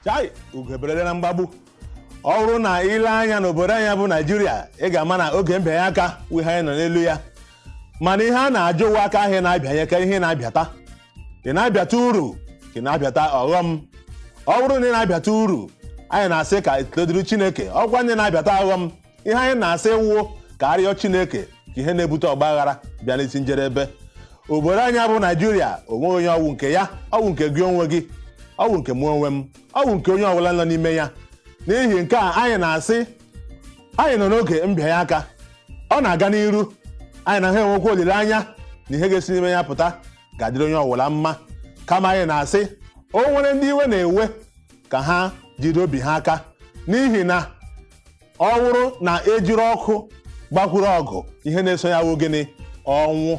Chai, ugo eberele na mgbagbu. Ọ bụrụ na ile anya n'obodo anyị bụ Naijiria, ị ga-ama na oge mbịanye aka wụ ihe anyị nọ n'elu ya. Mana ihe a na-ajụ ụwa aka ahụ na-abịanye ka ihe na-abịata. Ị na-abịata uru ka ị na-abịata ọghọm? Ọ bụrụ na ị na-abịata uru, anyị na-asị ka ekele dịrị Chineke. Ọkwa ndị na-abịata ọghọm, ihe anyị na-asị wụ ka arịọ Chineke ka ihe na-ebute ọgba aghara bịa n'isi njedebe. Obodo anyị bụ Naijiria, onweghị onye ọwụ nke ya. Ọwụ nke gị onwe gị, ọwụ nke mụ onwe m, ọwụ nke onye ọbụla nọ n'ime ya. N'ihi nke a, anyị na-asị anyị nọ n'oge mbịanye aka, ọ na-aga n'iru. Anyị na ha enwekwa olileanya na ihe ga-esi n'ime ya pụta ga-adịrị onye ọbụla mma. Kama anyị na-asị o nwere ndị iwe na-ewe ka ha jide obi ha aka, n'ihi na ọ bụrụ na ejiri ọkụ gbakwuru ọgụ, ihe na-eso ya wụ gịnị? Ọnwụ.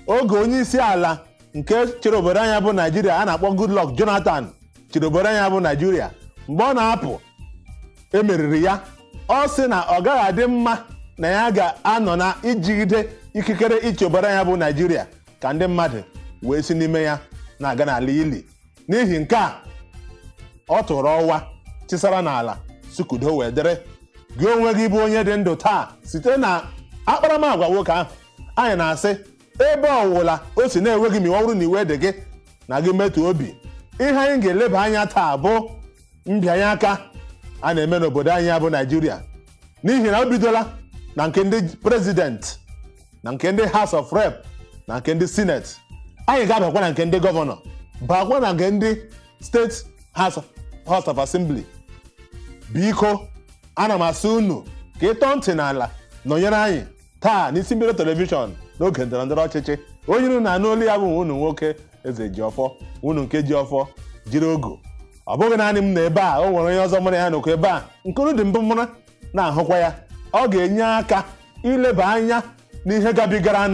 Oge onye isi ala nke chịrị obodo anyị bụ Naijiria a na-akpọ Goodluck Jonathan chịrị obodo anyị bụ Naijiria, mgbe ọ na-apụ emeriri ya, ọ sị na ọ gaghị adị mma na ya ga-anọ na ijigide ikikere ịchị obodo anyị bụ Naijiria ka ndị mmadụ wee si n'ime ya na-aga n'ala ili. N'ihi nke a, ọ tụrụ ọwa chisara n'ala sukudo wee dịrị. Gị onwe gị bụ onye dị ndụ taa, site na akparamagwa nwoke ahụ, anyị na-asị ebe ọwụla o si na-enwe gị ma ọ bụrụ na iwe dị gị na gị metụ obi. Ihe anyị ga-eleba anya taa bụ mbịanye aka a na-eme n'obodo anyị bụ Naijiria, n'ihi na o bidola na nke ndị president, na nke ndị House of Rep, na nke ndị Senate. Anyị ga-abakwa na nke ndị gọvanọ, bakwa na nke ndị steeti House of Assembly. Biko, ana m asị unu ka ịtọ ntị n'ala nọnyere anyị taa n'isi mbido telivishọn n'oge ndọrọndọrọ ọchịchị. Onye unu na-anụ olu ya bụ unu nwoke Eze Jiọfọ, unu nke ji ọfọ jiri ogu. Ọ bụghị naanị m na ebe a, o nwere onye ọzọ mụrụ ya nọkwa ebe a nke unu dị mbụ mụra na-ahụkwa ya. Ọ ga-enye aka ileba anya n'ihe gabigara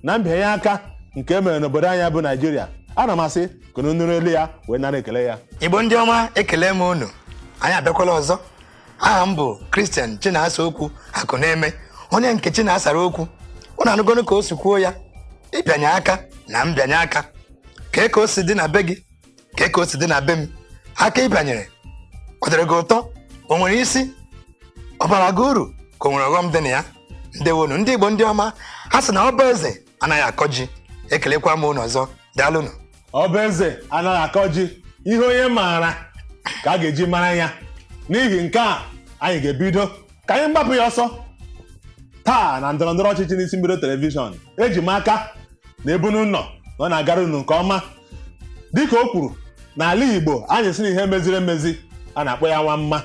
na mbịanye aka nke e mere n'obodo anyị bụ Naijiria. Ana m asị ka unu nụrụ olu ya wee nara ekele ya. Igbo ndị ọma, ekele m unu. Anyị abịakwala ọzọ. Aha m bụ Christian Chinasa Okwu Akụ na-eme onye nke Chinasara okwu. Unu anụgonu ka o si kwuo ya, ịbịanye aka na mbịanye aka, kee ka o si dị na be gị, kee ka o si dị na be m. Aka ịbịanyere ọ dịrị gị ụtọ? O nwere isi? Ọ bara gị uru ka o nwere ọghọm dị na ya? Ndewonu ndị Igbo ndị ọma. Ha sị na ọba eze anaghị akọ ji. Ekelekwa m unu ọzọ, daalụnụ. Ọba eze anaghị akọ ji. Ihe onye maara ka a ga-eji mara ya. N'ihi nke a, anyị ga-ebido ka anyị mgbapụ ya ọsọ taa na ndọrọndọrọ ọchịchị n'isi mbido telivishọn. Eji m aka na ebunu nọ na ọ na-agara unu nke ọma. Dịka o kwuru, n'ala Igbo anyị sị na ihe meziri emezi a na-akpọ ya nwa mma.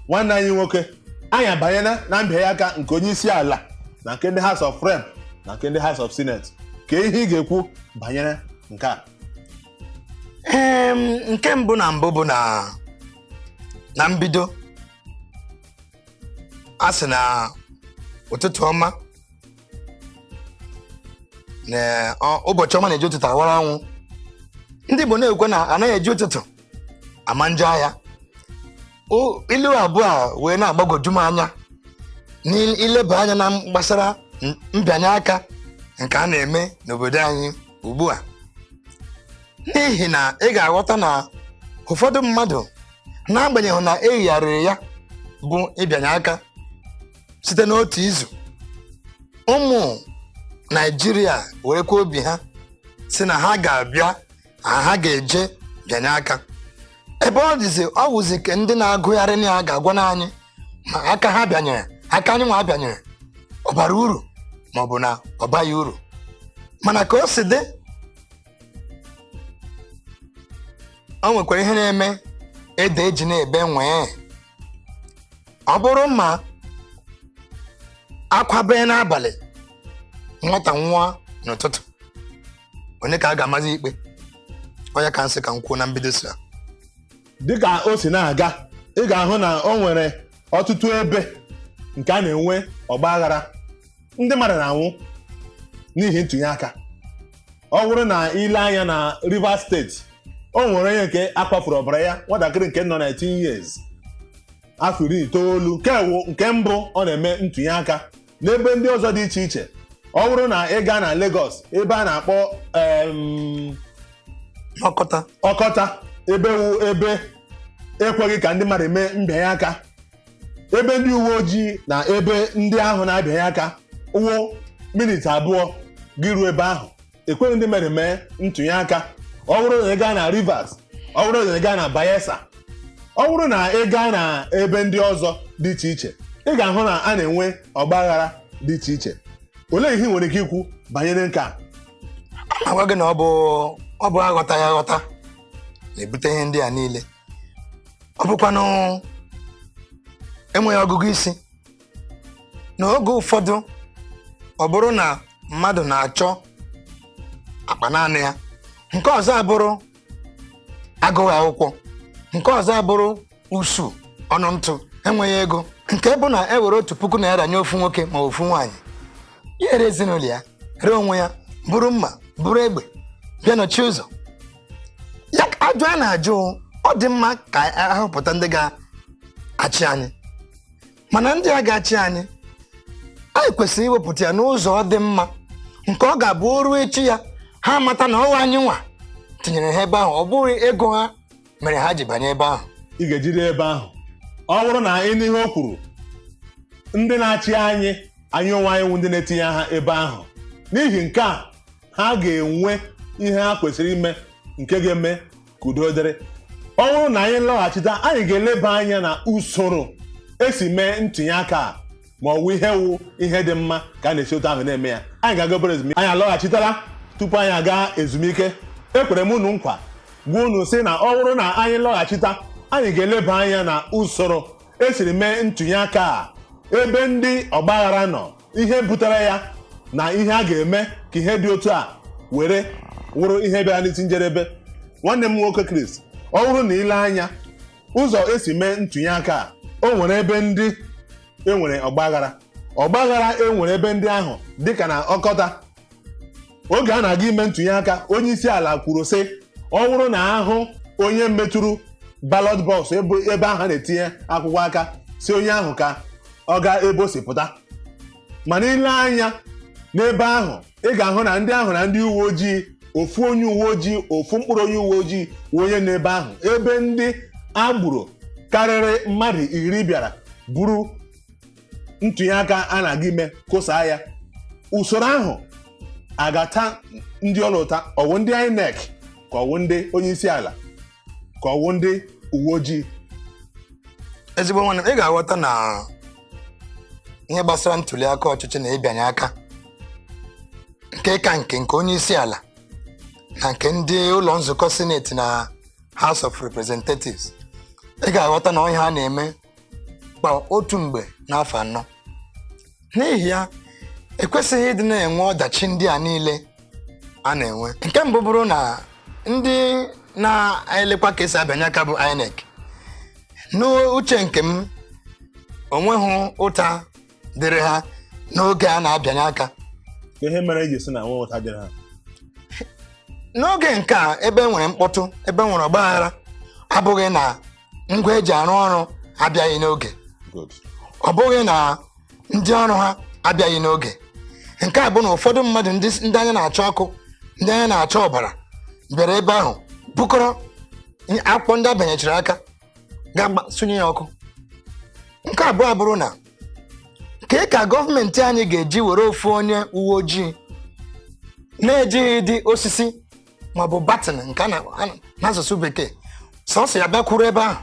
Nwanne anyị nwoke, anyị abanyela na mbịanye aka nke onye isi ala, na nke ndị House of Rep, na nke ndị House of Senate. Ka ihe ị ga-ekwu banyere nke a? Ee, nke mbụ na mbụ bụ na mbido, a sị na ụtụtụ ọma na ụbọchị ọma na-eji ụtụtụ awara anwụ. Ndị Igbo na-ekwe na anaghị eji ụtụtụ ama njọ ahịa. Ilu abụọ a wee na-agbagwoju m anya n'ileba anya na gbasara mbịanye aka nke a na-eme n'obodo anyị ugbu a, n'ihi na ị ga-aghọta na ụfọdụ mmadụ, n'agbanyeghị na eyigharịrị ya bụ ịbịanye aka site n'otu izu, ụmụ Naijiria werekwa obi ha si na ha ga-abịa, ha ga-eje bịanye aka. Ebe ọ dịzi, ọ wụzi ka ndị na-agụgharị na ya ga-agwa anyị ma aka ha bịanyere, aka anyị nwa bịanyere, ọ bara uru ma ọ bụ na ọ baghị uru. Mana ka o si dị, o nwekwara ihe na-eme ede eji na-ebe nwee. Ọ bụrụ ma akwabe n'abalị, nwata nwụọ n'ụtụtụ, onye ka a ga-amazi ikpe? Onye ka nsị ka m kwuo na mbido si a. Dịka o si na-aga, ị ga-ahụ na o nwere ọtụtụ ebe nke a na-enwe ọgba aghara, ndị mmadụ na-anwụ n'ihi ntụnye aka. Ọ bụrụ na ile anya na Rivers Steeti, o nwere onye nke akwafuru ọbara ya, nwatakịrị nke nọ 19 years, afọ 19, nke wụ nke mbụ ọ na-eme ntụnye aka. N'ebe ndị ọzọ dị iche iche, ọ bụrụ na ị gaa na Lagos, ebe a na-akpọ Ọkọta. Ọkọta, ebe wu ebe Ekweghị ka ndị mmadụ mee mbịanye aka, ebe ndị uwe ojii na ebe ndị ahụ na-abịanye aka wụ miniti 2 gị ruo ebe ahụ. Ekweghị ndị mmadụ mee ntụnye aka. Ọ bụrụ na ị gaa na Rivers, ọ bụrụ na ị gaa na Bayelsa, ọ bụrụ na ị gaa na ebe ndị ọzọ dị iche iche, ị ga-ahụ na a na-enwe ọgbaghara dị iche iche. Olee ihe ị nwere ike ikwu banyere nke a? A na-agwa gị na ọ bụ aghọtaghị aghọta na-ebute ihe ndị a niile. Ọ bụkwanụ enweghị ọgụgụ isi. N'oge ụfọdụ, ọ bụrụ na mmadụ na-achọ akpa naanị ya, nke ọzọ abụrụ agụghị akwụkwọ, nke ọzọ abụrụ usu ọnụ ntụ, enweghị ego, nke bụ na e were 1,000 naira nye ofu nwoke ma ofu nwaanyị, ya ere ezinụlọ ya, ree onwe ya, bụrụ mma, bụrụ egbe, bịa nọchie ụzọ ya. Ajụ a na-ajụ, ọ dị mma ka ahọpụta ndị ga-achị anyị, mana ndị a ga-achị anyị, anyị kwesịrị iwepụta ya n'ụzọ ọ dị mma, nke ọ ga-abụ o ruo echi ya ha amata na ọwa anyị nwa tinyere ha ebe ahụ, ọ bụghị ego ha mere ha ji banye ebe ahụ. Ị ga-ejide ebe ahụ. Ọ bụrụ na ị n'ihe o kwuru, ndị na-achị anyị, anyị onwe anyị wụ ndị na-etinye ha ebe ahụ. N'ihi nke a, ha ga-enwe ihe ha kwesịrị ime nke ga-eme ka udo dịrị. Ọ bụrụ na anyị lọghachite, anyị ga-eleba anya na usoro esi mee ntụnye aka a, ma ọ wụ ihe wụ ihe dị mma ka a na-esi otu ahụ na-eme ya. Anyị ga-aga obere ezumike. Anyị alọghachitela. Tupu anyị aga ezumike, ekwere m unu nkwa, gwa unu sị na ọ bụrụ na anyị lọghachita, anyị ga-eleba anya na usoro esiri mee ntụnye aka a, ebe ndị ọgbaghara nọ, ihe butere ya, na ihe a ga-eme ka ihe dị otu a were wụrụ ihe bịara n'isi njedebe. Nwanne m nwoke Chris, ọ bụrụ na ile anya ụzọ esi mee ntụnye aka a, o nwere ebe ndị enwere ọgbaghara. Ọgbaghara enwere ebe ndị ahụ dịka na Ọkọta. Oge a na-aga ime ntụnye aka, onye isi ala kwuru sị ọ bụrụ na ahụ onye metụrụ ballot box ebe ahụ na-etinye akwụkwọ aka, si onye ahụ ka ọ gaa ebe o si pụta. Mana ile anya n'ebe ahụ, ị ga-ahụ na ndị ahụ na ndị uwe ojii, ofu onye uwe ojii, ofu mkpụrụ onye uwe ojii wụ onye n'ebe ahụ, ebe ndị agboro karịrị mmadụ 10 bịara buru ntụnye aka a na-aga ime kụsaa ya. Usoro ahụ agata ndị ọrụ ụta, ọwụ ndị INEC ka ọwụ ndị onye isi ala ka ọwụ ndị uwe ojii? Ezigbo nwanne m, ị ga-aghọta na ihe gbasara ntuli aka ọchịchị na ịbịanye aka nke ka nke onye isi ala na nke ndị ụlọ nzukọ sineti na House of Representatives, ị ga-aghọta na ọhịa a na-eme kwa otu mgbe n'afọ 4. N'ihi ya, ekwesịghị ịdị na-enwe ọdachi ndị a niile a na-enwe. Nke mbụ bụrụ na ndị na-elekwa ka esi abịanye aka bụ INEC. N'uche nke m, onweghị ụta dịrị ha n'oge a na-abịanye aka. Ihe mere eji sị na nwe ụta dịrị ha n'oge nke a, ebe e nwere mkpọtụ, ebe e nwere ọgbaghara, abụghị na ngwa eji arụ ọrụ abịaghị n'oge, ọ bụghị na ndị ọrụ ha abịaghị n'oge. Nke a bụ na ụfọdụ mmadụ ndị anya na-achọ ọkụ, ndị anya na-achọ ọbara bịara ebe ahụ bukọrọ akwụkwọ ndị abanyechiri aka ga-sụnye ya ọkụ. Nke abụọ bụrụ na kee ka gọọmenti anyị ga-eji were ofu onye uwe ojii na-ejighị dị osisi maọbụ batin nke n'asụsụ bekee, sọsọ ya bịakwuru ebe ahụ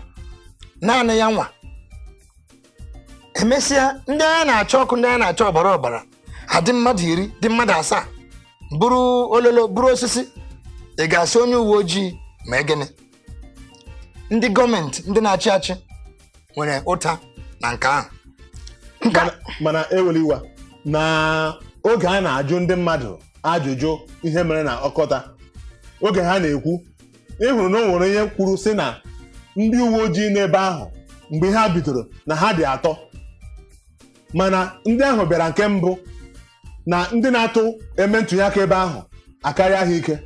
naanị ya nwa, emesịa ndị agha na-achọ ọkụ, ndị agha na-achọ ọbara ọbara adị mmadụ 10, dị mmadụ 7, bụrụ ololo, bụrụ osisi, ị ga-asị onye uwe ojii ma gịnị? Ndị gọọmenti, ndị na-achị achị nwere ụta na nke ahụ. Mana eweliwa na oge a na-ajụ ndị mmadụ ajụjụ ihe mere na Ọkọta, oge ha na-ekwu, ị hụrụ na o nwere onye kwuru sị na ndị uwe ojii n'ebe ahụ mgbe ha bidoro na ha dị 3, mana ndị ahụ bịara nke mbụ na ndị na-atụ eme ntụnye aka ebe ahụ akarịa ha ike,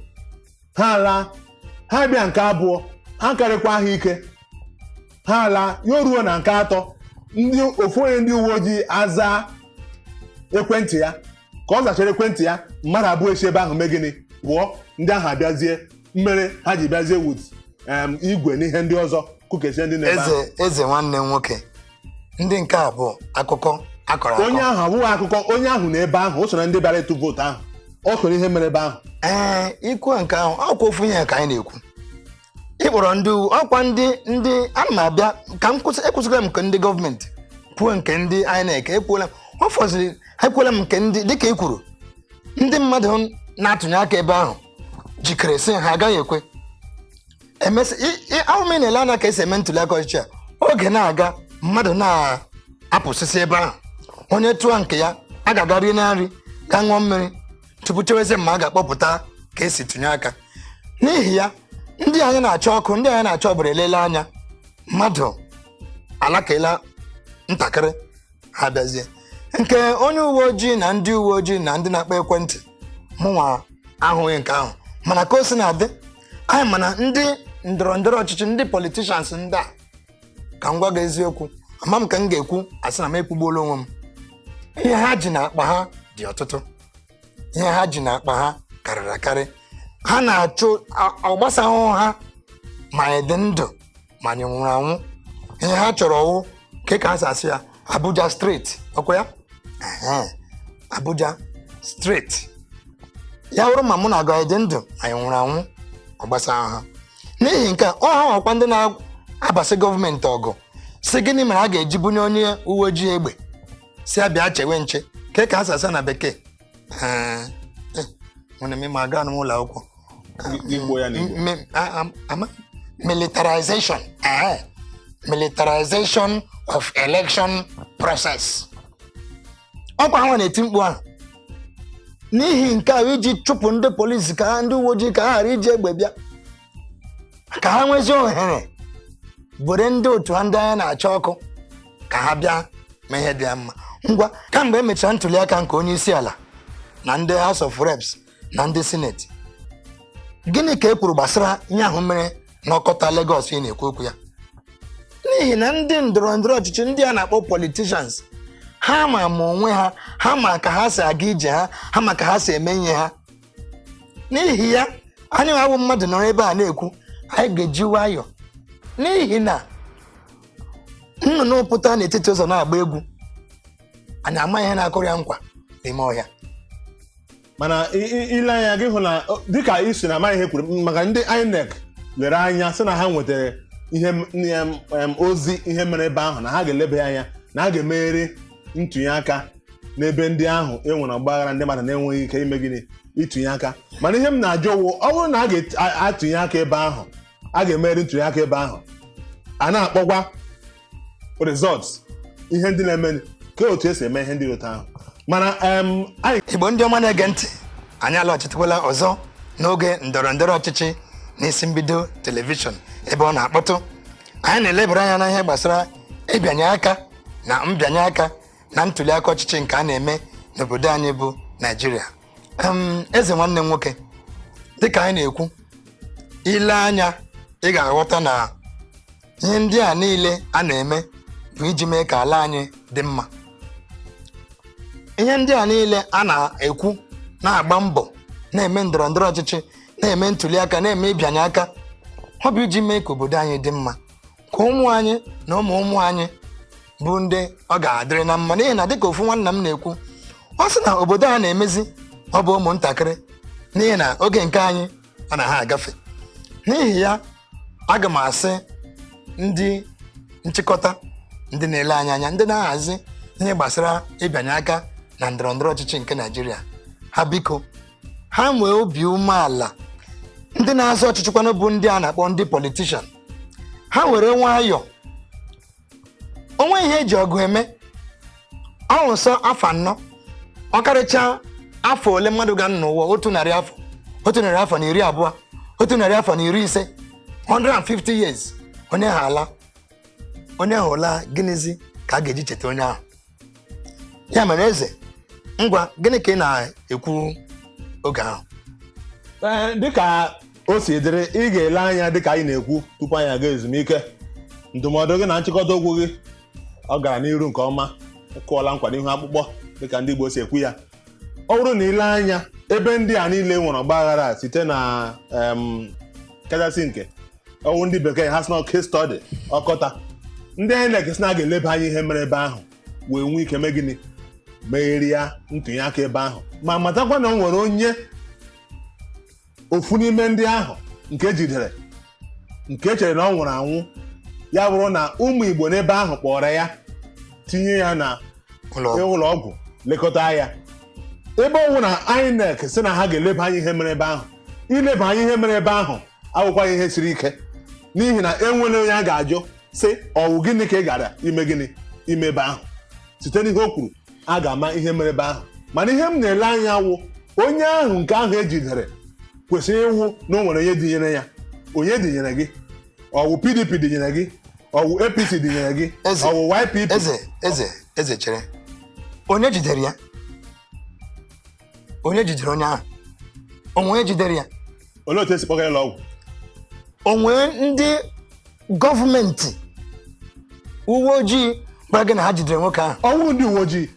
ha laa. Ha bịa nke abụọ, ha karịkwa ha ike, ha laa. Ya ruo na nke atọ, ndị ofu onye ndị uwe ojii aza ekwentị ya, ka ọ zachara ekwentị ya, mmadụ 2 esi ebe ahụ mee gịnị? Pụọ. Ndị ahụ abịazie, mmere ha ji bịazie wit igwe na ihe ndị ọzọ Kụkesie ndị na-ebe ahụ. Eze, eze, nwanne m nwoke, ndị nke a bụ akụkọ akọrọ akọ. Onye ahụ abụghị akụkọ. Onye ahụ na ebe ahụ, o so na ndị bịara ịtụ vootu ahụ, ọ soro ihe mere ebe ahụ. Ee, ikwu nke ahụ ọkwa ofu ihe ka anyị na-ekwu. Ịkpọrọ ndị ọkwa ndị ana m abịa ka m kwụsị. Ekwụsịgara m nke ndị gọọmenti, kwuo nke ndị INEC, ekwuola m. Ọ fọziri, ekwuola m nke ndị dịka e kwuru, ndị mmadụ na-atụnye aka ebe ahụ jikere sị ha agaghị ekwe. Emesị ahụ m, ị na-ele anya ka esi eme ntuli aka ọchịchị a. Oge na-aga, mmadụ na-apụsịsị ebe ahụ. Onye tụọ nke ya, a ga-aga rie na nri, gaa ṅụọ mmiri tupu chewezi ma a ga-akpọpụta ka esi tụnye aka. N'ihi ya, ndị anyị na-achọ ọkụ, ndị anyị na-achọ ọbara, elele anya mmadụ alakela ntakịrị, ha bịazie. Nke onye uwe ojii na ndị uwe ojii na ndị na-akpọ ekwentị, mụnwa ahụghị nke ahụ. Mana ka o si na-adị anyị, mana ndị ndọrọ ndọrọ ọchịchị, ndị politicians ndị a, ka m gwa gị eziokwu, ama m ka m ga-ekwu asị na m ekwugbuola onwe m. Ihe ha ji n'akpa ha dị ọtụtụ. Ihe ha ji n'akpa ha karịrị akarị. Ha na-achụ ọgbasahụ ha, ma anyị dị ndụ ma anyị nwụrụ anwụ. Ihe ha chọrọ ọwụ ka ha si asị ya Abuja straight, ọkwa ya. Ehe, Abuja straight. Ya bụrụ ma mụ na agụ anyị dị ndụ, anyị nwụrụ anwụ, ọ gbasara ha. N'ihi nke a, ọ ha ọkwa ndị na-abasị gọọmenti ọgụ, si gịnị mere a ga-eji bunye onye uwe ojii egbe, si abịa chewe nche ke ka ha si asa na bekee. Ee, nwere m ịma aga n'ụlọ akwụkwọ. Igbo ya na Igbo. Militarization, militarization of election process. Ọkwa ha na-eti mkpu ahụ n'ihi nke a, iji chụpụ ndị polisi, ka ha, ndị uwe ojii, ka ha ghara iji egbe bịa, ka ha nwezie ohere were ndị otu ha, ndị anya na-acha ọkụ, ka ha bịa mee ihe dị ya mma. Ngwa, kamgbe emechara ntuli aka nke onye isi ala na ndị House of Reps na ndị Senate, gịnị ka e kwuru gbasara ihe ahụ mere n'ọkọta Lagos ị na-ekwu okwu ya? N'ihi na ndị ndọrọ ndọrọ ọchịchị, ndị a na-akpọ politicians, ha ma ma onwe ha, ha ma ka ha si aga ije ha, ha ma ka ha si eme ihe ha. N'ihi ya, anyị awụ mmadụ nọrọ ebe a na-ekwu, anyị ga-eji nwayọọ, n'ihi na nnụnụ pụta n'etiti ụzọ na-agba egwu, anyị ama ihe na-akụrụ ya nkwa n'ime ọhịa. Mana ile anya gị hụ na dịka isi na amaghị ihe kwuru maka ndị INEC lere anya sị na ha nwetara ihe ozi ihe mere ebe ahụ, na ha ga-eleba anya, na ha ga-emeghere ntụnye aka n'ebe ndị ahụ e nwere ọgbaghara, ndị mmadụ na-enweghị ike ime gịnị, ịtụnye aka. Mana ihe m na-ajụ wụ, ọ bụrụ na a ga-atụnye aka ebe ahụ, a ga-emeghere ntụnye aka ebe ahụ, a na-akpọkwa results ihe ndị na-eme, ka otu esi eme ihe ndị dị otu ahụ? Mana anyị Igbo ndị ọma na-ege ntị, anyị alọghachitekwala ọzọ n'oge ndọrọ ndọrọ ọchịchị n'isi mbido telivishọn ebe ọ na-akpọtụ. Anyị na-elebara anya n'ihe gbasara ịbịanye aka na mbịanye aka na ntuli aka ọchịchị nke a na-eme n'obodo anyị bụ Naijiria. Eze, nwanne m nwoke, dịka anyị na-ekwu, ile anya ị ga-aghọta na ihe ndị a niile a na-eme bụ iji mee ka ala anyị dị mma. Ihe ndị a niile a na-ekwu, na-agba mbọ na-eme ndọrọ ndọrọ ọchịchị, na-eme ntuli aka, na-eme ịbịanye aka, ọ bụ iji mee ka obodo anyị dị mma, ka ụmụ anyị na ụmụ ụmụ anyị bụ ndị ọ ga-adịrị na mma. N'ihi na dịka ofu nwanna m na-ekwu, ọ sị na obodo a na-emezi, ọ bụ ụmụntakịrị, n'ihi na oge nke anyị ọ na ha agafe. N'ihi ya, aga m asị ndị nchịkọta, ndị na-ele anya anya, ndị na-ahazi ihe gbasara ịbịanye aka na ndọrọ ndọrọ ọchịchị nke Naijiria, ha biko, ha nwee obi umeala. Ndị na-azọ ọchịchị kwanụ, bụ ndị a na-akpọ ndị politician, ha were nwayọọ. Onwe ihe eji ọgụ eme ọ nsọ afọ 4, ọkarịcha afọ ole mmadụ ga n'ụwa, 100 afọ, 120 afọ, 150 afọ, 150 years, onye ha ala, onye hụla, gịnịzi ka a ga-eji cheta onye ahụ? Ya mere, eze, ngwa, gịnị ka ị na-ekwu oge ahụ? Ee, dịka o si dịrị, ị ga-ele anya dịka anyị na-ekwu tupu anyị aga ezumike. Ndụmọdụ gị na nchịkọta okwu gị, ọ gara n'iru nke ọma. Kụọla nkwa n'ihu akpụkpọ, dịka ndị Igbo si ekwu ya. Ọ bụrụ na ile anya ebe ndị a niile nwere ọgbaghara site na kachasị nke Ọwụ ndị bekee ha sị na case study ọkọta. Ndị INEC sị na a ga-eleba anya ihe mere ebe ahụ wee nwee ike mee gịnị, megheria ntụnye aka ebe ahụ, ma matakwa na o nwere onye ofu n'ime ndị ahụ nke ejidere, nke echere na ọ nwụrụ anwụ, ya bụrụ na ụmụ Igbo n'ebe ahụ kpọrọ ya tinye ya na ụlọ ọgwụ lekọta ya. Ebe ọ bụ na INEC sị na ha ga-eleba anya ihe mere ebe ahụ, ileba anya ihe mere ebe ahụ awụkwa ihe siri ike, n'ihi na enwere onye a ga-ajụ sị ọwụ gịnị ka ị gara ime gịnị ime ebe ahụ. Site n'ihe o kwuru a ga-ama ihe mere ebe ahụ. Mana ihe m na-ele anya wụ onye ahụ nke ahụ ejidere kwesịrị ịwụ na o nwere onye dinyere ya. Onye dinyere gị? Ọwụ PDP dinyere gị? Ọwụ APC dinyere gị? Ọwụ YPP? Eze chere, onye jidere ya? Onye jidere onye ahụ? Onwe jidere ya? Olee otu esi kpọga ya ụlọ ọgwụ? Onwe ndị gọọmenti uwe ojii gwara gị na ha jidere nwoke ahụ? Ọwụ ndị uwe ojii.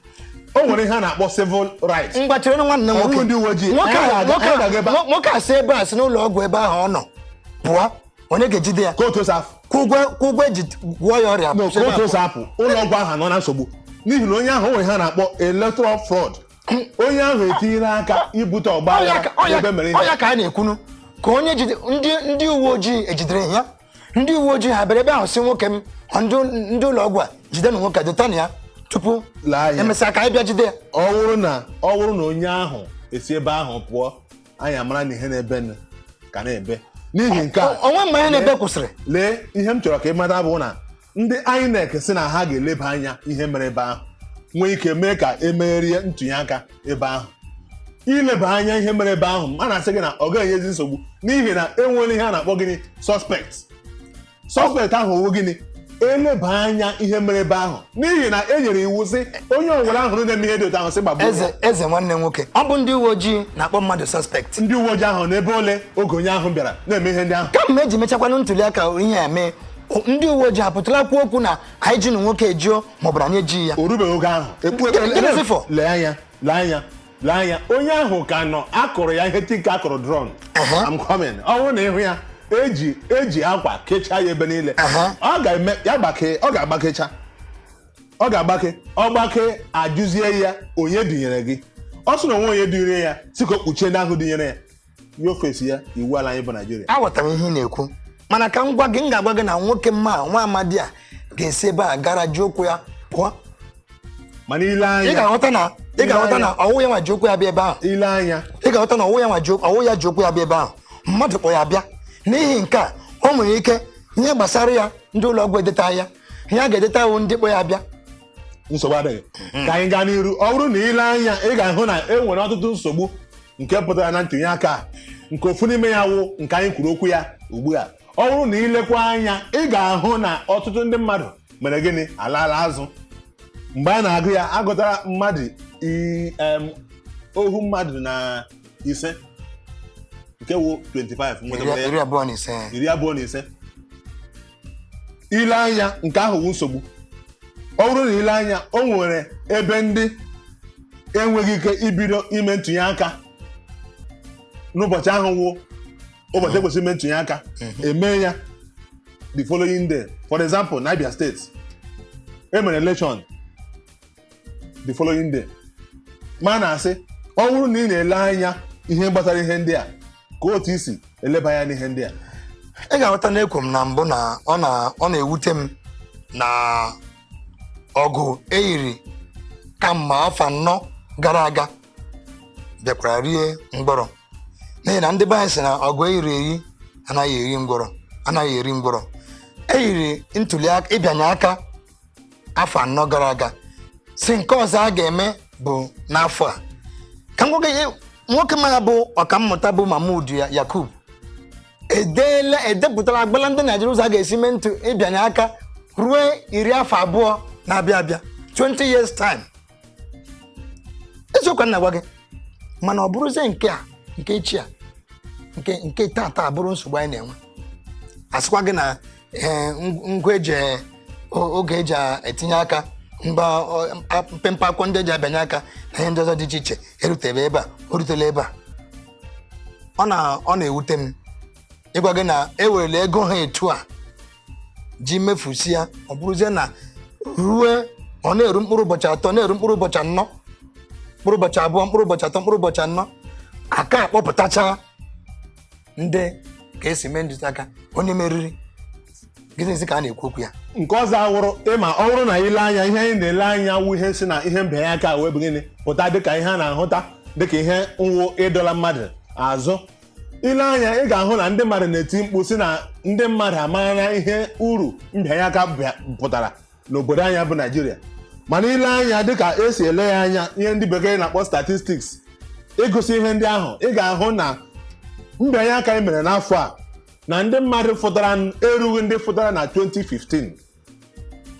O nwere ihe a na-akpọ civil rights. Ngwa chere nwanne nwoke. Ndị uwe ojii. Nwoke a si ebe a si n'ụlọ ọgwụ ebe ahụ ọ nọ pụọ, onye ga-ejide ya? Ka otu esi afụ. Kwụgwọ eji gwọọ ya ọrịa. Ka otu esi apụ ụlọ ọgwụ ahụ nọ na nsogbu, n'ihi na onye ahụ nwere ihe a na-akpọ electoral fraud. Onye ahụ etinyere aka ibute ọgba aghara ebe mere ihe. Ọya ka a na-ekwunu ka onye jide ndị uwe ojii ejidere ya. Ndị uwe ojii ha bịara ebe ahụ si nwoke m, ndị ụlọ ọgwụ a jide na nwoke dota ya tupu emesịa ka anyị bịa jide ya. Ọ bụrụ na onye ahụ esi ebe ahụ pụọ, anyị amara na ihe na-ebe ka na-ebe. N'ihi nke a onwe mgbe ihe na-ebe kwụsịrị. Lee, ihe m chọrọ ka ị mata bụ na ndị INEC sị na ha ga-eleba anya ihe mere ebe ahụ, nwee ike mee ka emegherie ntụnye aka ebe ahụ. Ileba anya ihe mere ebe ahụ, a na-asị gị na ọ gaghị enyezi nsogbu, n'ihi na enwere ihe a na-akpọ gịnị, suspect. Suspect ahụ wụ gịnị? Eleba anya ihe mere ebe ahụ, n'ihi na e nyere iwu sị onye ọbụla ahụrụ na-eme ihe dị otu ahụ sị gbagbuo. Eze nwanne nwoke, ọ bụ ndị uwe ojii na-akpọ mmadụ suspect. Ndị uwe ojii ahụ n'ebe ole oge onye ahụ bịara na-eme ihe ndị ahụ? Kamgbe eji mechakwanụ ntuli aka ihe a mee, ndị uwe ojii apụtala kwuo okwu na anyị ji na nwoke ejio maọbụ na anyị ejighị ya. O rubeghị oge ahụ. Lee anya, lee anya, lee anya, onye ahụ ka nọ akụrụ ya ihe tinka akụrụ drone. I'm coming. Ọ bụrụ na ịhụ ya, eji akwa kechaa ya ebe niile. Ọ ga-eme ya gbake, ọ ga-agbakecha. Ọ ga-agbake, ọ gbake ajụzie ya onye dunyere gị. Ọ sị na onwe onye dunyere ya, sị ka o kpuchie ndị ahụ dunyere ya. Yo fesi ya iwu ala anyị bụ Naijiria. Aghọtara ihe ị na-ekwu, mana ka m gwa gị, m ga-agwa gị na nwoke mma nwa amadi a ga-esi ebe a gara ji okwu ya pụọ. Mana ile anya, ị ga-aghọta na ọwụ ya nwa ji okwu ya bịa ebe ahụ. Ile anya, ị ga-aghọta na ọwụ ya nwa ji ọwụ ya ji okwu ya bịa ebe ahụ. Mmadụ kpọ ya bịa. N'ihi nke a, o nwere ike ihe gbasara ya ndị ụlọ ọgwụ edeta ya, ihe a ga-edeta wụ ndị kpọ ya bịa. Nsogbu adịghị. Ka anyị gaa n'iru. Ọ bụrụ na ile anya, ị ga-ahụ na e nwere ọtụtụ nsogbu nke pụtara na ntụnye aka a, nke ofu n'ime ya wụ nke anyị kwuru okwu ya ugbu a. Ọ bụrụ na ilekwa anya, ị ga-ahụ na ọtụtụ ndị mmadụ mere gịnị, alaala azụ. Mgbe a na-agụ ya, agụtara mmadụ ohu mmadụ na ise, nke wụ 25, 25. Ile anya, nke ahụ wụ nsogbu. Ọ bụrụ na ile anya, o nwere ebe ndị enweghị ike ibido ime ntụnye aka n'ụbọchị ahụ wụ ụbọchị ekwesịrị ime ntụnye aka, eme ya the following day. For example, na Abia State, e mere election the following day. Ma na-asị, ọ bụrụ na ị na-ele anya ihe gbasara ihe ndị a, ka otu isi eleba anya n'ihe ndị a. Ị ga-aghọta na ekwu m na mbụ na ọ na-ewute m na ọgụ eyiri kamgbe afọ 4 gara aga bịakwara rie mgbọrọ, n'ihi na ndị be anyị sị na ọgụ eyiri eyi anaghị eri ngwọrọ, anaghị eri ngwọrọ. Eyiri ntuli aka ịbịanye aka afọ 4 gara aga, si nke ọzọ a ga-eme bụ n'afọ a. Ka nwoke mara bụ ọkammụta bụ Mahmood Yakub edepụtara agbala ndị Naijiria ụzọ a ga-esi mee ntụ ịbịanye aka ruo 20 afọ na-abịa abịa, 20 years time. Eziokwu na-agwa gị, mana ọ bụrụzie nke a, nke echi a, nke tata bụrụ nsogbu anyị na-enwe. Asịkwa gị na ngwa eji oge eji etinye aka, mgba mpempe akwụkwọ ndị eji abịanye aka na ihe ndị ọzọ dị iche iche erutebe ebe a, o rutela ebe a. Ọ na-ewute m Ịgwa gị na ewerela ego ha etu a ji mefusi ya, ọ bụrụzie na rue ọ na-eru mkpụrụ ụbọchị 3, na-eru mkpụrụ ụbọchị 4, mkpụrụ ụbọchị 2, mkpụrụ ụbọchị 3, mkpụrụ ụbọchị 4, aka akpọpụtacha ndị ka esi mee ntụziaka onye meriri. Gịnịzi ka a na-ekwu okwu ya? Nke ọzọ awụrụ ịma, ọ bụrụ na ile anya ihe anyị na-ele anya wụ ihe si na ihe mbịanye aka wee bụ gịnị pụta dịka ihe a na-ahụta dịka ihe nwụ ịdọla mmadụ azụ. Ile anya ị ga-ahụ na ndị mmadụ na-eti mkpu si na ndị mmadụ amara ihe uru mbịanye aka pụtara n'obodo anya bụ Naijiria. Mana ile anya dịka esi ele ya anya, ihe ndị bekee na-akpọ statistics, ịgụsị ihe ndị ahụ, ị ga-ahụ na mbịanye aka e mere n'afọ a na ndị mmadụ fụtara erughị ndị fụtara na 2015.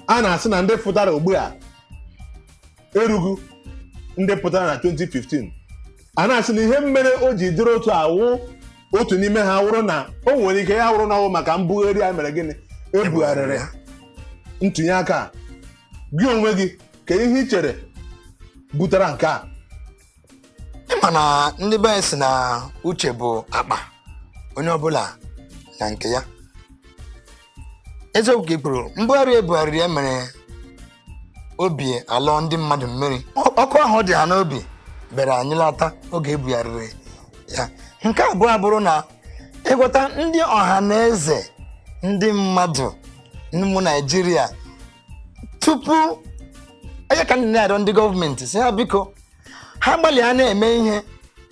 A na-asị na ndị fụtara ugbu a erughị ndị pụtara na 2015. A na-asị na ihe mere o ji dịrị otu awụ otu n'ime ha wụrụ na o nwere ike ya wụrụ na ọwụ maka mbugharị a mere gịnị, ebugharịrị ntụnye aka a. Gị onwe gị ka ihe ị chere butere nke a? Ịma na ndị be anyị si na uche bụ akpa onye ọbụla na nke ya. Eziokwu ka i kwuru, mbugharị ebugharịrị ya mere obi alọ ndị mmadụ mmiri. Ọkụ ahụ dị ha n'obi bịara anyị lata oge ebugharịrị ya. Nke abụọ abụrụ na ịghọta ndị ọha na eze, ndị mmadụ ụmụ Naijiria, tupu onye ka ndị na-arịọ ndị gọọmenti si ha biko ha gbalịa na-eme ihe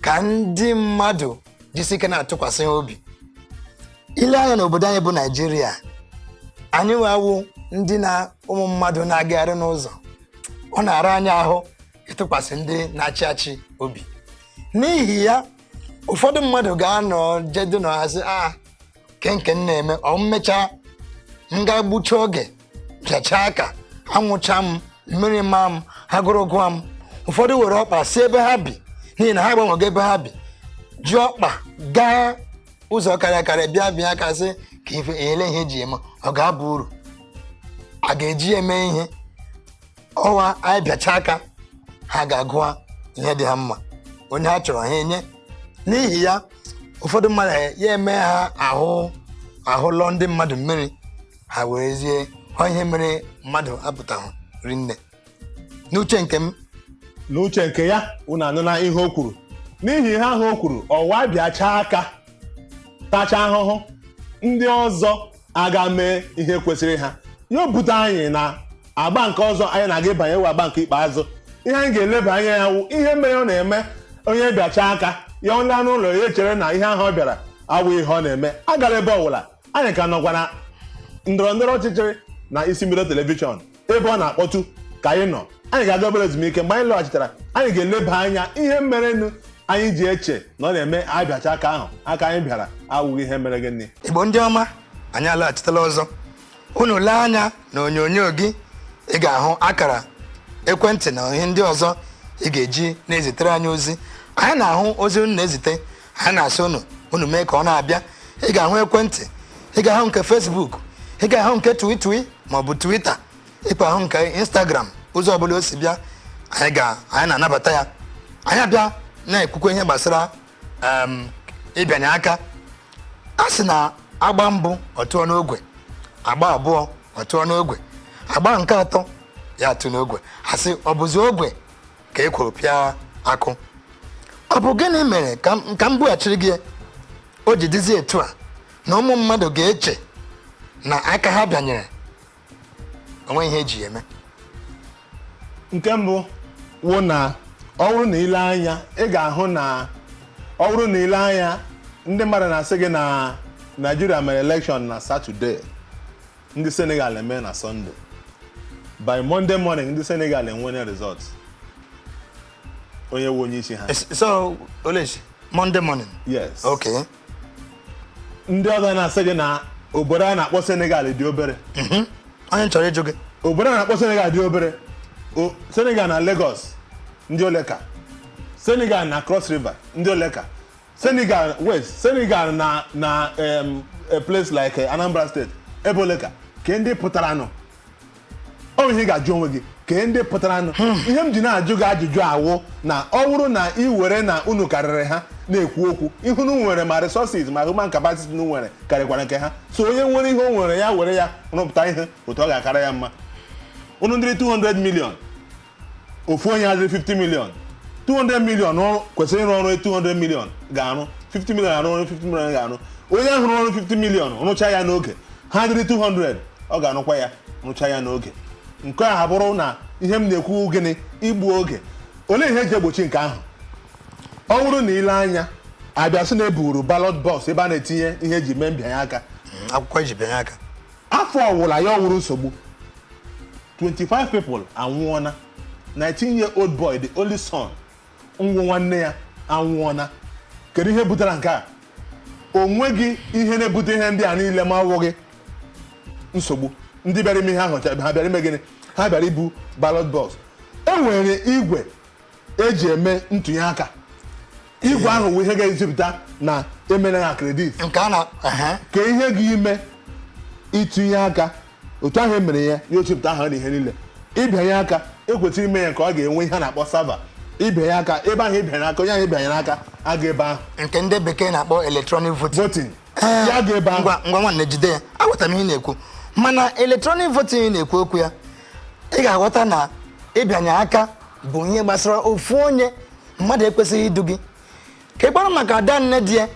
ka ndị mmadụ jisi ike na-atụkwasị ha obi. Ile anya n'obodo anyị bụ Naijiria, anyị nweawụ ndị na ụmụ mmadụ na-agagharị n'ụzọ, ọ na-ara anyị ahụ ịtụkwasị ndị na-achị achị obi. N'ihi ya ụfọdụ mmadụ ga-anọ jedu na ha sị, a ke nke m na-eme ọ mmechaa m ga-gbucha oge bịachaa aka anwụcha m, mmiri maa m, agụrụ gụọ m. Ụfọdụ were ọkpa si ebe ha bi, n'ihi na ha agbanwego ebe ha bi, ji ọkpa gaa ụzọ karịa karịa bịa bịa ka sị ka ife ele ihe eji eme ọ ga-aba uru, a ga-eji eme ihe ọwa anyị bịacha aka ha ga-agụa ihe dị ha mma, onye ha chọrọ ha enye. N'ihi ya ụfọdụ mmadụ ya eme ha ahụ ahụ lọọ ndị mmadụ mmiri, ha werezie hụ ihe mere mmadụ apụtahụ rinne. N'uche nke m, n'uche nke ya, unu anụla ihe o kwuru. N'ihi ihe ahụ o kwuru, ọwa bịachaa aka tachaa ahụhụ, ndị ọzọ aga mee ihe kwesịrị ha. Ya bute anyị na agba nke ọzọ anyị na-aga ịbanye wụ agba nke ikpeazụ. Ihe anyị ga-eleba anya ya wụ ihe mere ọ na-eme onye bịachaa aka ya ọ laa n'ụlọ ya echere na ihe ahụ ọ bịara awụ ihe ọ na-eme. Agara ebe ọbụla, anyị ka nọkwa na ndọrọ ndọrọ ọchịchịrị na isi mbido telivishọn ebe ọ na-akpọtụ ka anyị nọ. Anyị ga-aga obere ezumike. Mgbe anyị lọghachitara, anyị ga-eleba anya ihe merenụ anyị ji eche na ọ na-eme abịacha aka ahụ aka anyị bịara awụghị ihe mere gịnị. Igbo ndị ọma, anyị alaghachitala ọzọ. Unu lee anya na onyonyo gị, ị ga-ahụ akara ekwentị na ihe ndị ọzọ ị ga-eji na-ezitere anyị ozi. Anyị na-ahụ ozi unu na-ezite, anyị na-asị unu unu mee ka ọ na-abịa. Ị ga-ahụ ekwentị, ị ga-ahụ nke Facebook, ị ga-ahụ nke Twitter ma ọ bụ Twitter, ịkpa ahụ nke Instagram. Ụzọ ọbụla o si bịa, anyị na-anabata ya. Anyị abịa na-ekwukwa ihe gbasara ịbịanye aka. A sị na agba mbụ ọtụọ n'ogwe, agba abụọ ọtụọ n'ogwe, agba nke atọ ya atụ n'ogwe. A sị ọ bụzi ogwe ka e kwuru pịa akụ. Ọ bụ gịnị mere ka m bughachiri gị o ji dịzi etu a na ụmụ mmadụ ga-eche na aka ha bịanyere onwe ihe eji eme? Nke mbụ wụ na ọ bụrụ na ile anya, ị ga-ahụ na ọ bụrụ na ile anya, ndị mmadụ na-asị gị na Nigeria mere election na Saturday, ndị Senegal eme na Sunday. By Monday morning, ndị Senegal enwere result, onye wu onye isi ha. So Oleshi, Monday morning? Yes. Okay. Ndị ọzọ na-asị gị na obodo a na-akpọ Senegal dị obere. Onye chọrọ ịjụ gị, obodo a na-akpọ Senegal dị obere. Senegal na Lagos ndị oleka, Senegal na Cross River ndị oleka, Senegal West, Senegal na a place like Anambra State ebe oleka ka ndị pụtara nọ. Ọ bụ ihe ị ga-ajụ onwe gị, kee ndị pụtaranụ. Ihe m ji na-ajụ gị ajụjụ awụ na ọ bụrụ na ị were na unu karịrị ha na-ekwu okwu, ihe unu nwere ma resources ma human capacity unu nwere karịkwara nke ha. So onye nwere ihe o nwere, ya were ya rụpụta ihe otu ọ ga-akara ya mma. Unu ndịrị 200 million, ofu onye adịrị 50 million. 200 million ọrụ kwesịrị ịrụ ọrụ 200 million ga-arụ, 50 million arụ ọrụ 50 million ga-arụ. Onye ahụ rụrụ ọrụ 50 million rụcha ya n'oge, ha dịrị 200, ọ ga-arụkwa ya rụcha ya n'oge. Nke a bụrụ na ihe m na-ekwu, gịnị igbu oge? Olee ihe eji egbochi nke ahụ? Ọ bụrụ na ile anya abịa sị na eburu ballot box, ebe a na-etinye ihe eji mee mbịanye aka, Akwụkwọ eji bịanye aka. Afọ ọwụla ya ọwụrụ nsogbu. 25 people anwụọna. 19 year old boy, the only son, nwụ nwanne ya anwụọna. Kedu ihe butere nke a? O nweghị ihe na-ebute ihe ndị a niile ma ọwụghị nsogbu. Ndị bịara ime ihe ahụ, ha bịara ime gịnị? Ha bịara ibu ballot box. E nwere igwe eji eme ntụnye aka. Igwe ahụ bụ ihe ga-ezipụta na emere ha credit. Nke a na ehe. Ka ihe gị ime itinye aka otu ahụ emere ya, ya ochepụta aha na ihe niile. Ịbịanye aka, ekwesịrị ime ya nke ọ ga-enwe ihe a na-akpọ server. Ịbịanye aka ebe ahụ, ịbịanye aka, onye ahụ ịbịanyere aka aga ebe ahụ. Nke ndị bekee na-akpọ electronic voting. Voting ya ga ebe ahụ. Ngwa ngwa, nwanne, jide ya. Aghọtara m ihe ị na-ekwu, mana electronic voting ị na-ekwu okwu ya, ị ga-aghọta na ịbịanye aka bụ ihe gbasara ofu onye. Mmadụ ekwesịghị idu gị ka ị kpọrọ maka ada nne di ya,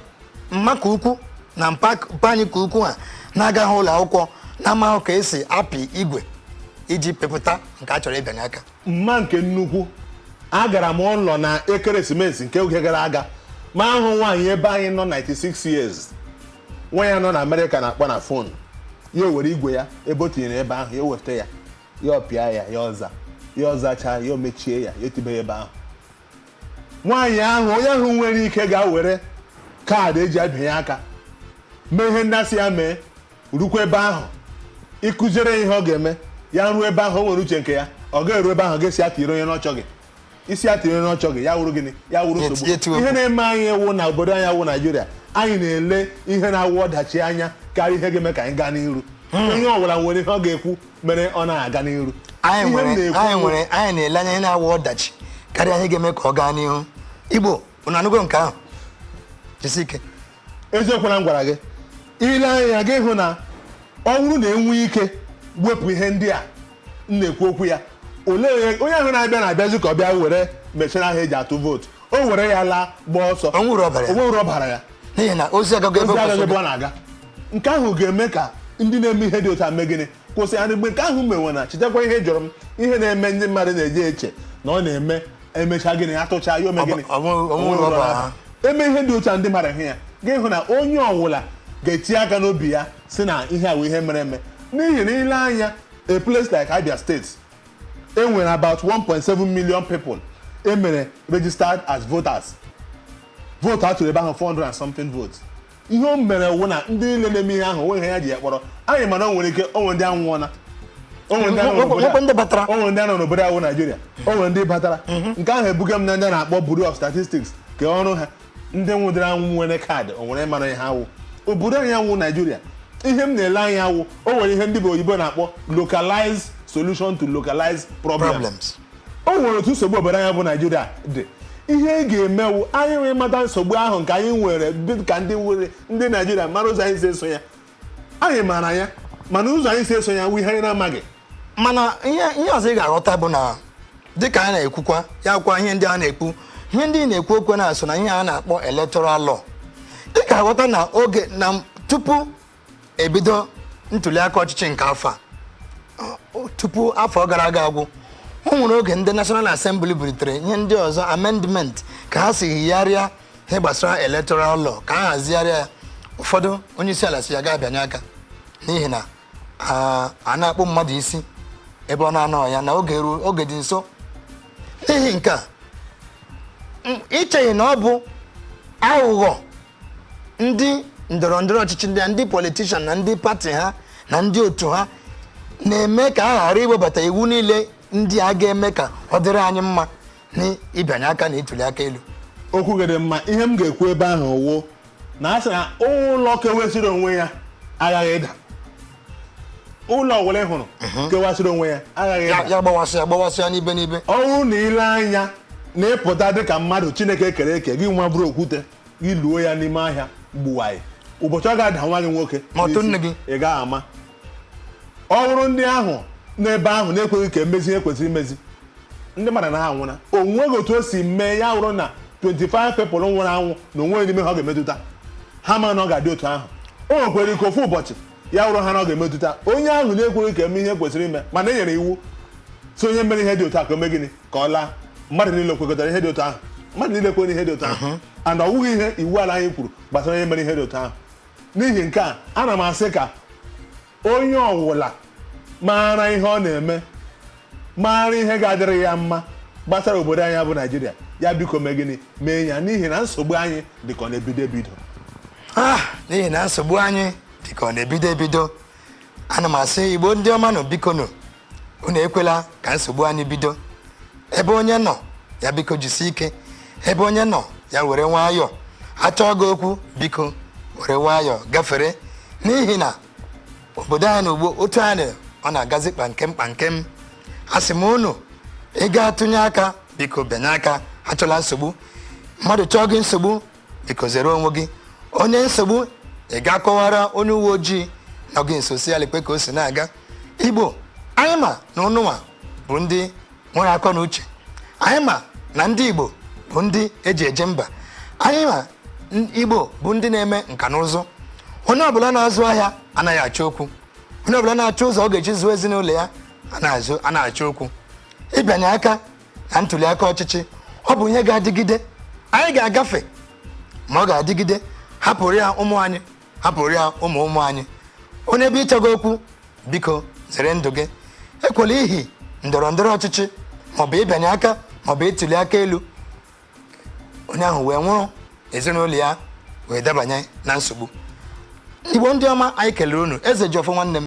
mma ka ukwu na mpa mpa anyị ka ukwu ha na-agaghị ụlọ akwụkwọ, na-amaghị ka esi apị igwe iji pepụta nke a chọrọ ịbịanye aka. Mma nke nnukwu, agara m ụlọ na ekeresimesi nke oge gara aga, ma ahụ nwaanyị ebe anyị nọ, 96 years. Nwa ya nọ na Amerịka na-akpọ na phone ya, were igwe ya ebe o tinyere ebe ahụ, ya weta ya, ya ọpịa ya, ya ọza, ya ọzacha ya, o mechie ya, ya etibe ya ebe ahụ. Nwaanyị ahụ, onye ahụ nwere ike ga-were kaadị eji abịanye aka mee ihe ndị asị ya mee, rukwa ebe ahụ ịkụziere ya ihe ọ ga-eme, ya ruo ebe ahụ, o nwere uche nke ya, ọ ga-eru ebe ahụ ga-esi atịrị onye n'ọchọ gị isi atịrị onye n'ọchọ gị, ya wụrụ gịnị? Ya wụrụ nsogbu. Ya etiwe. Ihe na-eme anyị wụ na obodo anyị wụ Naijiria, anyị na-ele ihe na-awụ ọdachi anya karịa ihe ga-eme ka anyị gaa n'iru. Onye ọbụla nwere ihe ọ ga-ekwu mere ọ na-aga n'iru. Anyị Ihe m nwere na-ekwu anyị nwere anyị na-ele anya ihe na-awụ ọdachi karịa ihe ga-eme ka ọ gaa n'ihu. Igbo, unu anụgo nke ahụ? Jisi ike. Eziokwu na m gwara gị, ile anya gị hụ na ọ bụrụ na enwe ike wepụ ihe ndị a m na-ekwu okwu ya, olee onye ahụ na-abịa na-abịazi ka ọ bịa were mechara ahụ eji atụ vootu, o were ya laa gbaa ọsọ? O nwere ọbara ya. O nwere ọbara ya. N'ihi na ozi agago ebe ozi o agaghị ebe kwesịrị. ọ na-aga. Nke ahụ ga-eme ka ndị na-eme ihe dị otu a mee gịnị? Kwụsị ya. Mgbe nke ahụ mewe na chetakwa ihe jọrọ m, ihe na-eme ndị mmadụ na-eje eche na ọ na-eme, emechaa gịnị? Atụcha ya, ome gịnị? Ọ nwere ọbara ha. Eme ihe dị otu a, ndị mmadụ hụ ya, ga-ịhụ na onye ọwụla ga-etinye aka n'obi ya si na ihe a wụ ihe mere eme. N'ihi na ile anya, a place like Abia State, e nwere about 1.7 million people e mere registered as voters. Vote atụrụ ebe ahụ, 400 and something votes. Ihe o mere wụ na ndị niile na-eme ihe ahụ, onwe ihe ya ji ya kpọrọ anyị. Mana o nwere ike o nwere ndị anwụọna, o nwere ndị anọ n'obodo a. Nwekwe ndị batara. O nwere ndị anọ n'obodo ahụ Naijiria, o nwere ndị batara. Nke ahụ ebuga m na ndị a na-akpọ Bureau of Statistics ka ọrụ ha. Ndị nwụdịrị anwụ nwere kaadị, o nwere mara ihe awụ obodo anyị awụ Naijiria. Ihe m na-ele anya awụ, o nwere ihe ndị bụ oyibo na-akpọ localized solution to localized problems. Problems. O nwere otu nsogbu obodo anyị bụ Naijiria dị. Ihe ị ga-emewu, anyị nwee mata nsogbu ahụ nke anyị nwere dị ka ndị nwere ndị Naijiria, mara ụzọ anyị si eso ya. Anyị maara ya, mana ụzọ anyị si eso ya wụ ihe anyị na-amaghị. Mana ihe ọzọ ị ga-aghọta bụ na dịka a na-ekwukwa ya kwa, ihe ndị a na-ekwu, ihe ndị ị na-ekwu okwu na-so na ihe a na-akpọ electoral law, ị ga-aghọta na oge na tupu ebido ntuli aka ọchịchị nke afọ a, tupu afọ gara aga agwụ, o nwere oge ndị National Assembly bulitere ihe ndị ọzọ, amendment, ka ha si yigharịa ihe gbasara electoral law, ka ha hazigharịa ya ụfọdụ. Onye isi ala si ya ga-abịanye aka n'ihi na a na-akpụ mmadụ isi ebe ọ na-anọ ya na oge ruo, oge dị nso. N'ihi nke a, icheghị na ọ bụ aghụghọ ndị ndọrọ ndọrọ ọchịchị, ndị politician na ndị party ha na ndị otu ha na-eme ka a ghara iwebata iwu niile ndị a ga-eme ka ọ dịrị anyị mma n'ịbịanye aka na ịtụli aka elu? Okwu gị dị mma. Ihe m ga-ekwu ebe ahụ wụ na a sị na ụlọ kewesịrị onwe ya aghaghị ịda. Ụlọ ọbụla ị hụrụ kewasịrị onwe ya aghaghị Ya ịda. ya gbawasịa gbawasịa n'ibe n'ibe. Ọ bụrụ na ile anya na ịpụta dịka mmadụ Chineke kere eke gị, nwa bụrụ okwute gị luo ya n'ime ahịa gbuwaị, ụbọchị ọ ga-ada nwa gị nwoke Ma ọ tụ n'isi, nne gị. Ị gaghị ama. Ọ bụrụ ndị ahụ n'ebe ahụ na-ekweghị ka emezi ihe kwesịrị imezi, ndị mmadụ na ha anwụna. O nweghị otu o si mee ya wụrụ na 25 people nwụrụ anwụ na onweghị n'ime ha ọ ga-emetụta ha, ma na ọ ga-adị otu ahụ. O nwekwara ike ofu ụbọchị ya wụrụ ha na ọ ga-emetụta onye ahụ na-ekweghị ka eme ihe kwesịrị ime, mana e nyere iwu si onye mere ihe dị otu a ka o mee gịnị, ka ọ laa. Mmadụ niile kwekọtara ihe dị otu ahụ, mmadụ niile kwere ihe dị otu ahụ, and ọ wụghị ihe iwu ala anyị kwuru gbasara onye mere ihe dị otu ahụ. N'ihi nke a, ana m asị ka onye ọwụla maara ihe ọ na-eme, maara ihe ga-adịrị ya mma gbasara obodo anyị bụ Naijiria, ya biko mee gịnị, mee ya, n'ihi na nsogbu anyị dị ka ọ na-ebido ebido. Ah, n'ihi na nsogbu anyị dị ka ọ na-ebido ebido. Ana m asị Igbo ndị ọma nụ, biko nụ, unu ekwela ka nsogbu anyị bido. Ebe onye nọ, ya biko jisie ike. Ebe onye nọ, ya were nwayọọ. Achọọ gị okwu, biko were nwayọọ gafere, n'ihi na obodo anyị na ugbo otu anyị ọ na-agazi kpankem kpankem. Asị m unu, ị ga-atụnye aka, biko bịanye aka. Achọla nsogbu. Mmadụ chọọ gị nsogbu, biko zere onwe gị. Onye nsogbu, ị ga-akọwara onye uwe ojii nọ gị nso, si ya lekwe ka o si na-aga. Igbo anyị, ma na ụnụnwa bụ ndị nwere akọ na uche. Anyị ma na ndị Igbo bụ ndị eji eje mba. Anyị ma Igbo bụ ndị na-eme nka na ụzụ. Onye ọbụla na-azụ ahịa anaghị achọ okwu. Onye ọbụla na-achọ ụzọ ọ ga-eji zụọ ezinụlọ ya a na-azụ a na-achọ okwu. Ịbịanye aka na ntuli aka ọchịchị, ọ bụ ihe ga-adịgide. Anyị ga-agafe, ma ọ ga-adịgide, hapụrụ ya ụmụ anyị, hapụrụ ya ụmụ ụmụ anyị. Onye ebe ịchọgo okwu, biko zere ndụ gị. Ekwela ihi ndọrọ ndọrọ ọchịchị maọbụ ịbịanye aka maọbụ ịtụli aka elu, onye ahụ wee nwụrụ, ezinụlọ ya wee dabanye na nsogbu. Igbo ndị ọma, anyị kelere unu. Eze Jiọfọ nwanne m.